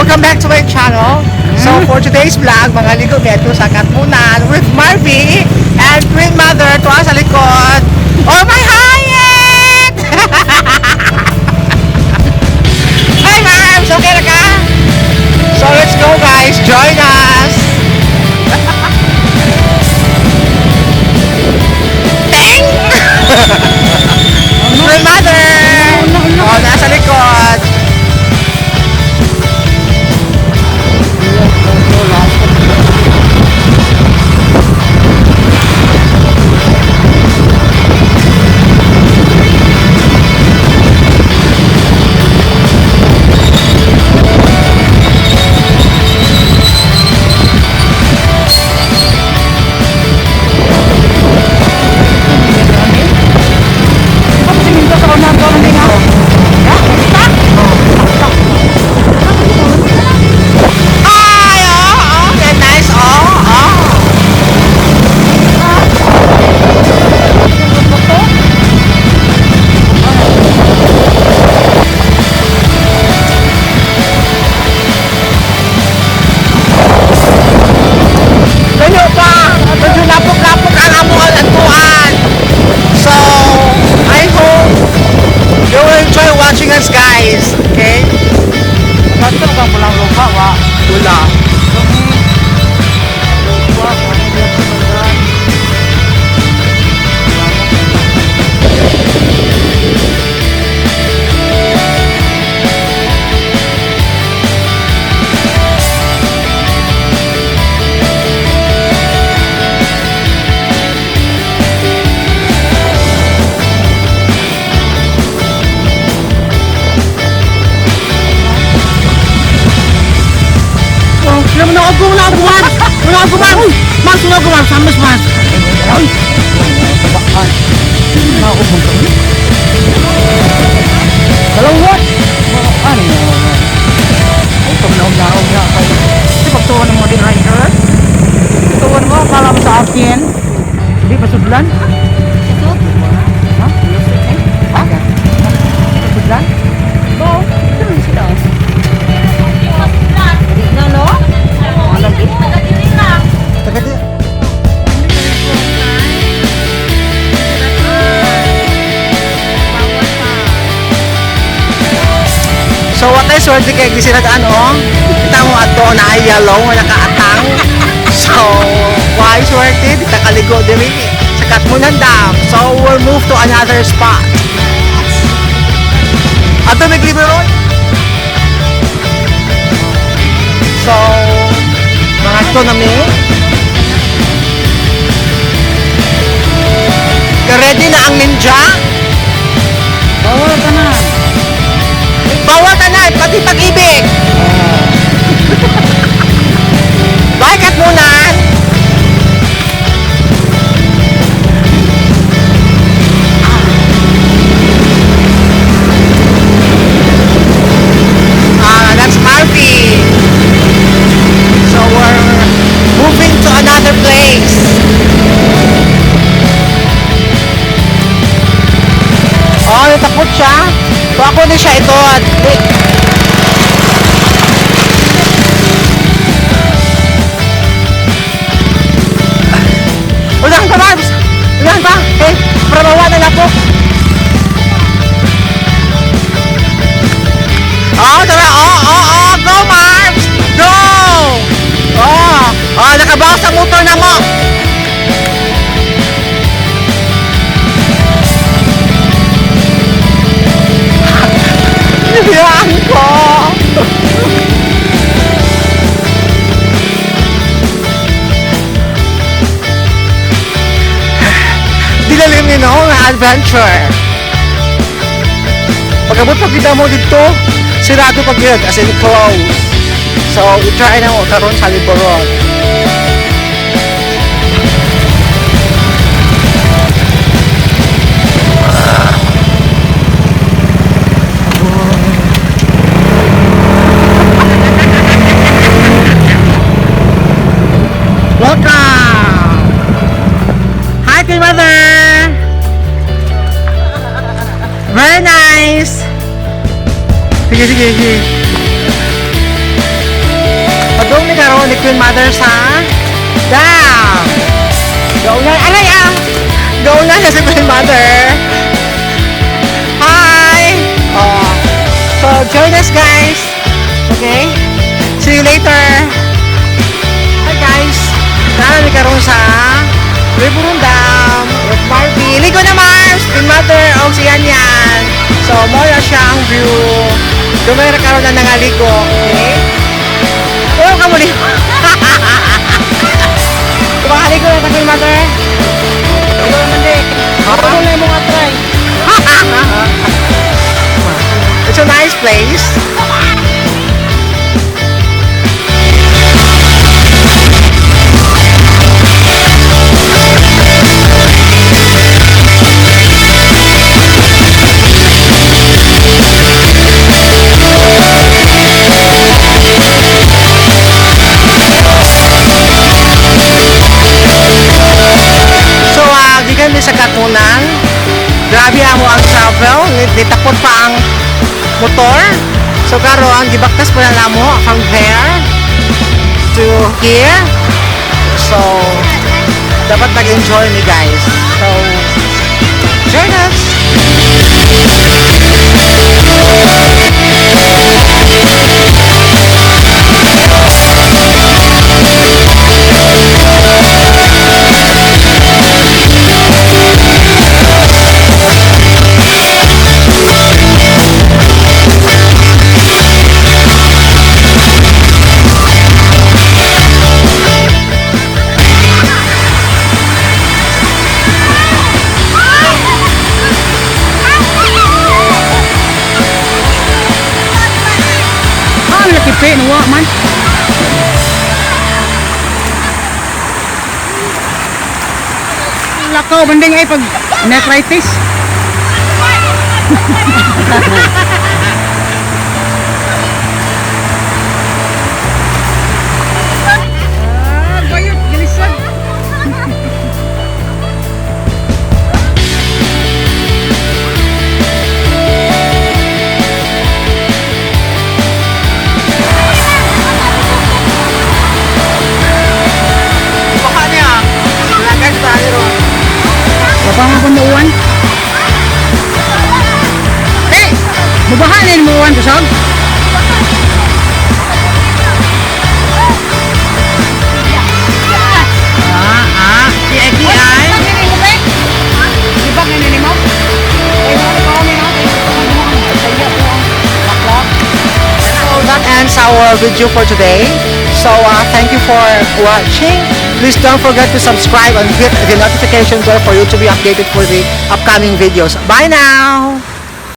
Welcome back to my channel. So for today's vlog, mga ligo beto sa Katmunan with Marvy and Twin Mother tuwa sa likod. Oh my hayit! Hi Marbs! Okay na ka? So let's go, guys! Join us! Ting! Twin Mother! Oh, nasa likod. Siminto sa una ko hindi nga. Hi! Oh, that nice. Oh. Layo pa! Medyo lapok-lapok ang among adtuan. So, I hope you will enjoy watching us, guys. Okay? Dito ka pulang lupa wa. Wala. Lupa, ano diyan sa bandan. Oh, alam mo na ako, wala ako, Mars! Wala ako, Mars! Mars, wala ako, Mars! Hamas, Mars! Ay. Tabaan. Naubog ka. Dalawa. Ano yan? Ay, pag naog-naog na kayo. Kasi pagtuwa ng mga rider. Pagtuwa mo, akala mo sa akin. Hindi pa sudlan? Ha? Ha? Sudlan? Bo, ito rin sila. Di na, no? Lagi. Taga di. So what I swerte kay di sila ano, kita mo ato na ay yellow nga nakaatang. So, why swerte di ta kaligo diri sa Katmunan Dam. So we'll move to another spot. Ato may ron. So, mga ito na mi. Ready na ang ninja? Bawal ka na. Bawal ka na, pati pag-ibig. Bye, Katmunan! Ah, that's Marvy. So we're moving to another place. Oh, natapot siya. So ako na siya ito. At, unahan pa, Marbs! Unahan pa! Eh, para mawa na lang po. Oh, tara! Oh! Go, Marbs! Go! Oh, nakabawas ang motor na mo! Nabiyaan ko! Dilalim ni no, nga adventure. Pag-abot pag kita mo dito, sirado pag yun, as in close. So, i-try na mo karon sa Liboron. Welcome! Hi, Queen Mother! Very nice! Sige, sige, sige. Padung ni karon ni Queen Mother sa dam. Gauna, aray ah! Gauna na si Queen Mother. Hi! Oh. So, join us, guys. Okay? See you later. Hi, guys. Naa mi karon sa Riverton Dam with Marby. Ligo na, Mars! Queen Mother, o si Yan Yan. So, mao na siya ang view. Gamay ra karon na nangaligo. Okay? Wala ka muli. Kumakaligo na ta, Queen Mother. Ikaw naman di. Ako na yung mga try. It's a nice place. So, gikan mi sa Katunan. Grabe amo ang travel. Nitakot pa ang motor. So, karon gibaktas pa na namo from there to here. So, dapat nag-enjoy mi, guys. So, join us! Ah, laki pe, nuwa man. Lakaw, banding ay pag nephritis. Ah, bayot, gilisod. Baka niya. Lagay tayo ron. Baba nga kung nauwan. Eh, mubaha na yung muuwan, kusog. Ah. Ki ki ay. Di ba ganun mo? Ay, mga ko ni no? So that ends our video for today. So thank you for watching. Please don't forget to subscribe and hit the notification bell for you to be updated for the upcoming videos. Bye now!